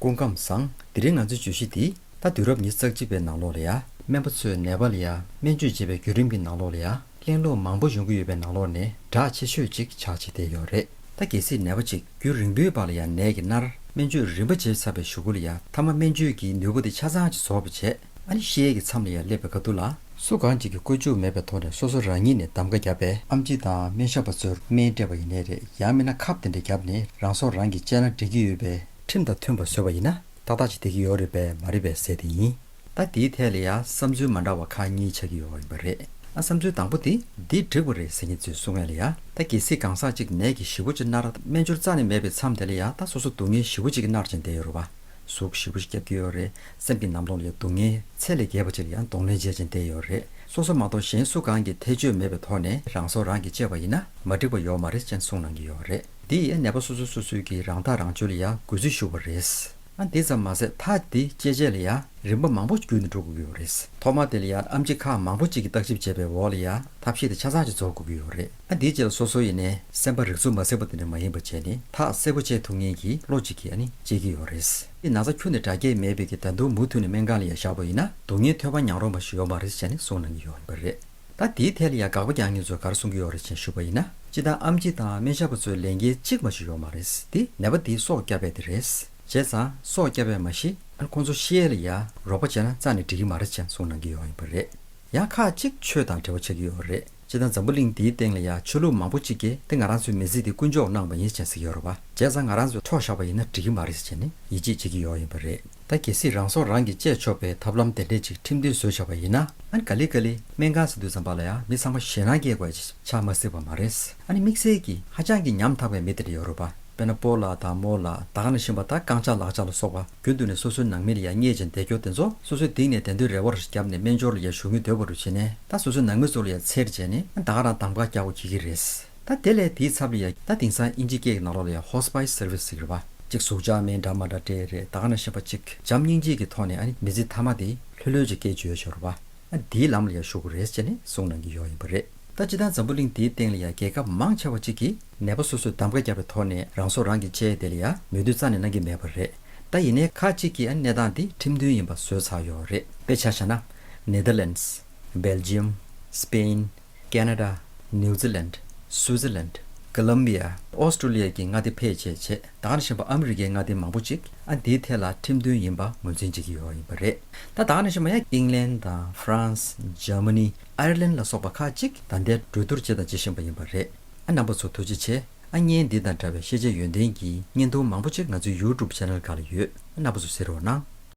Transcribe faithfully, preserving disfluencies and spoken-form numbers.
སྐུ་ཁམས་བཟང་། དེ་རིང་ང་ཚོའི་བརྗོད་གཞི་འདི་ད་དུས་རབས་ཉི་ཤུ་རྩ་གཅིག་པའི་ནང་ལོགས་ལ་ཡ། སྨན་པ་ཚོས་ནད་པ་ལ་ཡ་སྨན་བཅོས་བྱེད་པའི་བརྒྱུད་རིམ་གྱི་ནང་ལོགས་ལ་ཡ། གླེང་སློང་མང་པོ་ཡོང་གི་ཡོད་པའི་ནང་ལོགས་ནས་གྲགས་ཆེ་ཤོས་ཅིག་ཆགས་བྱས་བསྡད་ཡོད་རེད། ད་གལ་སྲིད་ནད་པ་ཅིག་རྒྱུན་རིང་པོའི་བར་ལ་ཡ་ནད་ཀྱིས་མནར། སྨན་བཅོས་རིམ་པ་བྱས་ཚར་བའི་གཞུག་གུ་ལ་ཡ། མཐའ་མ་སྨན་བཅོས་ཀྱི་ནུས་པ་དེ་ཆ་ཚང་ཅིག་རྫོགས་པ་བྱས། ཨ་ནི་ཤི་ཡས་ཀྱི་མཚམས་ལ་ཡ་སླེབས་པའི་ཁ་ཐུག་ལ། སུ་གང་ཅིག་གིས་བཀོལ་སྤྱོད་མེད་པའི་ཐོག་ནས་སོ་སོ་རང་ཉིད་ནས་གདམ་ག་བརྒྱབ་པའི་ཨེམ་ཆི་དང་སྨན་ཞབས་པ་ཚོར་སྨན་སྤྲད་པ་ཡིན་ནའི་རེད། ཡང་མིན་ན་ཁབ་དེ་འདྲ་བརྒྱབ་ནས་རང་སྲོག་རང་གིས་བཅད་ན་འགྲིག་གི་ཡོད་པའི་ཁྲིམས་དང་མཐུན་པ་བཟོས་པ་ཡིན་ན་ཏག་ཏག་ཅིག་བསྡད་ཀྱི་ཡོད་རེད་པས་མ་རེད་པས་ཟེར་དེ་ཡིན། ད་དེའི་ཐད་ལ་ཡ་བསམ་ཚུལ་མ་འདྲ་བ་ཁག་གཉིས་ཆགས་ཀྱི་ཡོད་པ་ཡིན་པ་རེད། ཨ་བསམ་ཚུལ་དང་པོ་དེ་འདི་འགྲིག་པ་རེད་ཟེར་མཁན་ཚོས་གསུང་ཡ་ལ་ཡ། ད་གལ་སྲིད་གང་ཟག་ཅིག་ནད་ཀྱིས་ཞེ་པོ་ཅིག་མནར། སྨན་སྦྱོར་རྩ་ནས་མེད་པའི་མཚམས་དེ་ལ་ཡ། ད་སོ་སོ་སྡུག་བསྔལ་ཞེ་པོ་ཅིག་གིས་མནར་བྱས་བསྡད་ཡོད་རེད་པ། ཟུག་ཞེ་པོ་ཅིག་བརྒྱབ་ཀྱི་ཡོད་རེད། སེམས་ཀྱི་ནང་ལོགས་ལ་ཡ་སྡུག་བསྔལ་ཚད་ལས་བརྒལ་བ་ཅིག་ལ་ཡ་གདོང་ལེན་བྱས་བྱས་བསྡད་ཡོད་རེད། སོ་སོ་མ་གཏོགས་གཞན་སུ་གང་གིས་ཐེ་བྱུས་མེད་པའི་ཐོག་ནས་རང་སྲོག་རང་གིས་བཅད་པ་ཡིན་ན་མ་འགྲིག་པ་ཡོད་མ་རེད་ཅེས་གསུངས་གནང་གི་ཡོད་རེད། འདི་ཡིས་ནད་པ་སོ་སོ་སོ་སོའི་གི་རང་ཐག་རང་གཅོད་ལ་ཡ་གུས་བརྩི་ཞུ་བ་རེད། ཨ་འདི་ཙམ་མ་ཟད་ཐག་འདི་བཅད་རྗེས་ལ་ཡ་རིམ་པ་མང་པོ་བརྒྱུད་ནས་འགྲོ་དགོས་ཀྱི་ཡོད་རེད། ཐོག་མ་དེ་ལ་ཡ་ཨེམ་ཆི་ཁག་མང་པོ་ཅིག་གིས་བརྟག་ཞིབ་བྱས་པའི་འོག་ལ་ཡ་ཐབས་ཤེས་དེ་ཆ་ཚང་ཅིག་རྫོགས་དགོས་ཀྱི་ཡོད་རེད། ཨ་འདིའི་རྗེས་ལ་སོ་སོ་ཡིན་ནའི་སེམས་པ་རིག་ཚུགས་མ་སྲིད་པ་དེ་འདྲ་མ་ཡིན་པ་བྱས་ནས་ཐག་གསལ་པོ་བཅད་ཐུབ་མཁན་གྱི་བློ་གཅིག་གིས་ཨ་ནི་བཅད་ཀྱི་ཡོད་རེད། དེ་ན་ཚ་ཁྱོན་ནས་དྲག་སྐྱེད་མེད་པའི་གི་ད་དུང་མུ་མཐུད་ནས་སྨན་ཁང་ལ་ཡ་བཞག་པ་ཡིན་ན་སྡུག་བསྔལ་ཐོལ་པ་ཉག་རོང་པ་ཞིག་ཡོད་མ་རེད་ཅེས་ནས་གསུངས་གནང་གི་ཡོད་པ་རེད། ད་དེའི་ཐད་ལ་ཡ་དགག་པ་རྒྱག་མཁན་ཚོས་ག་རེ་གསུང་གི་ཡོད་རེད་ཅེས་ཞུས་པ་ཡིན་ན། སྤྱིར་བཏང་ཨེམ་ཆི་དང་སྨན་ཞབས་པ་ཚོའི་ལས་འགན་གཅིག་མ་ཞིག་ཡོད་མ་རེད། དེ་ནད་པ་དེའི་སྲོག་བསྐྱབ་ཡས་དེ་རེད། བྱས་ཙང་སྲོག་བསྐྱབ་ཡས་མ་གཞི་ཨ་ཁོང་ཚོ་ཤི་ཡས་ལ་ཡ་རོགས་པ་བྱས་ན་རྩ་ནས་འགྲིག་གི་མ་རེད་ཅེས་གསུངས་གནང་གི་ཡོད་ཡིན་པ་རེད། ཡང་ཁག་ཅིག་ཆོས་དང་འབྲེལ་བ་ཆགས་ཀྱི་ཡོད་རེད། སྤྱིར་བཏང་འཛམ་བུ་གླིང་འདིའི་སྟེང་ལ་ཡ་ཆོས་ལུགས་མང་པོ་ཅིག་གིས་དེ་ང་རང་ཚོའི་མི་ཚེ་འདི་ཀུན་འཇོག་གནང་བ་ཡིན་ཅེས་ཟེར་གྱི་ཡོད་རེད་པ། བྱས་ཙང་ང་རང་ཚོས་འཕྲོག་བཞག་པ་ཡིན་ན་འགྲིག་གི་མ་རེད་ཟེར་བྱས་ནས་ཡིད་ཆེས་བྱེད་ཀྱི་ཡོད་ཡིན་པ་རེད། ད་གལ་སྲིད་རང་སྲོག་རང་གིས་བཅད་ཆོག་པའི་ཐབས་ལམ་དེ་འདྲས་ཅིག་ཁྲིམས་མཐུན་བཟོས་བཞག་པ་ཡིན་ན། ཨ་ནི་ག་ལེ་ག་ལེ་སྨན་ཁང་ཟེར་དུས་ཙམ་པ་ལ་ཡང་མི་ཚང་མ་ཞེད་སྣང་སྐྱེ་དགོས་ཡ་ཅིག་ཆགས་མ་སྲིད་པ་མ་རེད། ཨ་ནི་དམིགས་བསལ་གྱིས་ཧ་ཅང་གི་ཉམ་ཐག་པའི་མི་དེ་འདྲ་ཡོད་རེད་པ། དཔེར་ན་སྤོ་ལགས་དང་རྨོ་ལགས། ད་ག་ནང་བཞིན་པ་ད་རྐང་ལྕགས་ལག་ལྕགས་ལ་སོགས་པ་རྒྱུན་དུ་ནས་སོ་སོའི་ནང་མི་ལ་ཡང་བརྙས་ཅིང་བསྡད་རྒྱུ་དེ་ཚོ་སོ་སོའི་སྟེང་ནས་བདེན་དོན་རེ་བ་རེ་བརྒྱབ་ནས་སྨན་སྦྱོར་ལ་ཡང་ཞུགས་མི་འདོད་པ་རུ་བྱས་ནས། ད་སོ་སོའི་ནང་མི་ཚོ་ལ་ཡང་འཚེར་བྱས་ནས་ད་ག་རང་གདམ་ག་རྒྱག་དགོས་འཁེལ་གྱི་རེད། ད་དེ་ལས་དེའི་ཚབ་ལ་ཡ་ད་དེང་སང་དབྱིན་ཇི་སྐད་ཀྱི་ནང་ལོགས་ལ་ཡ་ཧོ་སི་པའི་སི་སར་བི་སི་ཟེར་གྱི་རེད་པ། གཅིག་ཟུག་གཅོག་སྨན་འདྲ་མ་འདྲ་སྤྲད་རེད། ད་ག་ནང་བཞིན་པ་གཅིག་བྱམས་སྙིང་རྗེ་གི་ཐོག་ནས་ཨ་ནི་མི་ཚེ་མཐའ་མ་དེ་ལྷོད་ལྷོད་ཅིག་སྐྱེལ་བཅུག་ཡ་ཅིག་ཡོད་རེད་པ། ཨ་དེའི་ལམ་ལ་ཡ་ཞུགས་དགོས་རེད་ཅེས་ནས་གསུངས་གནང་གི་ཡོད་ཡིན་པ་རེད། ད་སྤྱིར་བཏང་འཛམ་བུ་གླིང་འདིའི་སྟེང་ལ་ཡ་རྒྱལ་ཁབ་མང་ཆེ་བ་གཅིག་གིས་ནད་པ་སོ་སོས་གདམ་ག་བརྒྱབ་པའི་ཐོག་ནས་རང་སྲོག་རང་གིས་བཅད་དེ་ལ་ཡ་མོས་མཐུན་རྩ་ནས་གནང་གི་མེད་པ་རེད། ད་ཡིན་ནའི་ཁག་གཅིག་གིས་ཨ་གནས་སྟངས་འདི་ཁྲིམས་མཐུན་ཡིན་པ་བཟོས་ཚར་ཡོད་རེད། དཔེ་ཆ་བཞག་ན། ནེ་དར་ལེན་ཌི། སྦེལ་ཇི་ཡམ། སི་པེན། ཁེ་ན་ཌ། ནིའུ་ཛི་ལན་ཌི། སུའུ་ཛི་ལན་ཌི། ཀོ་ལམ་བི་ཡ། ཨོ་སི་ཀྲོ་ལི་ཡ་གི་མངའ་སྡེ་ཕལ་ཆེ་ཆེ། ད་ག་ནང་བཞིན་པ་ཨ་མི་རི་ཀའི་མངའ་སྡེ་མང་པོ་ཅིག་ཨ་འདིའི་ཐད་ལ་ཁྲིམས་མཐུན་ཡིན་པ་ངོས་འཛིན་བྱེད་ཀྱི་ཡོད་ཡིན་པ་རེད། ད་ད་ག་ནང་བཞིན་པ་ཡང་ཨིང་ལན་དང་ཧྥ་རན་སི། འཇར་མ་ནི། ཨའི་ར་ལན་ལ་སོགས་པ་ཁག་ཅིག་ད་ལྟའི་གྲོས་བསྡུར་བྱས་དང་བྱེད་བཞིན་པ་ཡིན་པ་རེད། ཨ་རྣམ་པ་ཚོ་ཐུགས་རྗེ་ཆེ། ཨ་བརྙན་འདི་དང་འདྲ་བའི་ཤེས་བྱ་ཡོན་ཏན་གྱི་བརྙན་ཐུང་མང་པོ་ཅིག་ང་ཚོའི་ཡུ་ཊུབ་ཆེ་ནལ་སྒང་ལ་ཡོད། ཨ་རྣམ་པ་ཚོ་གཟིགས་རོགས་གནང་།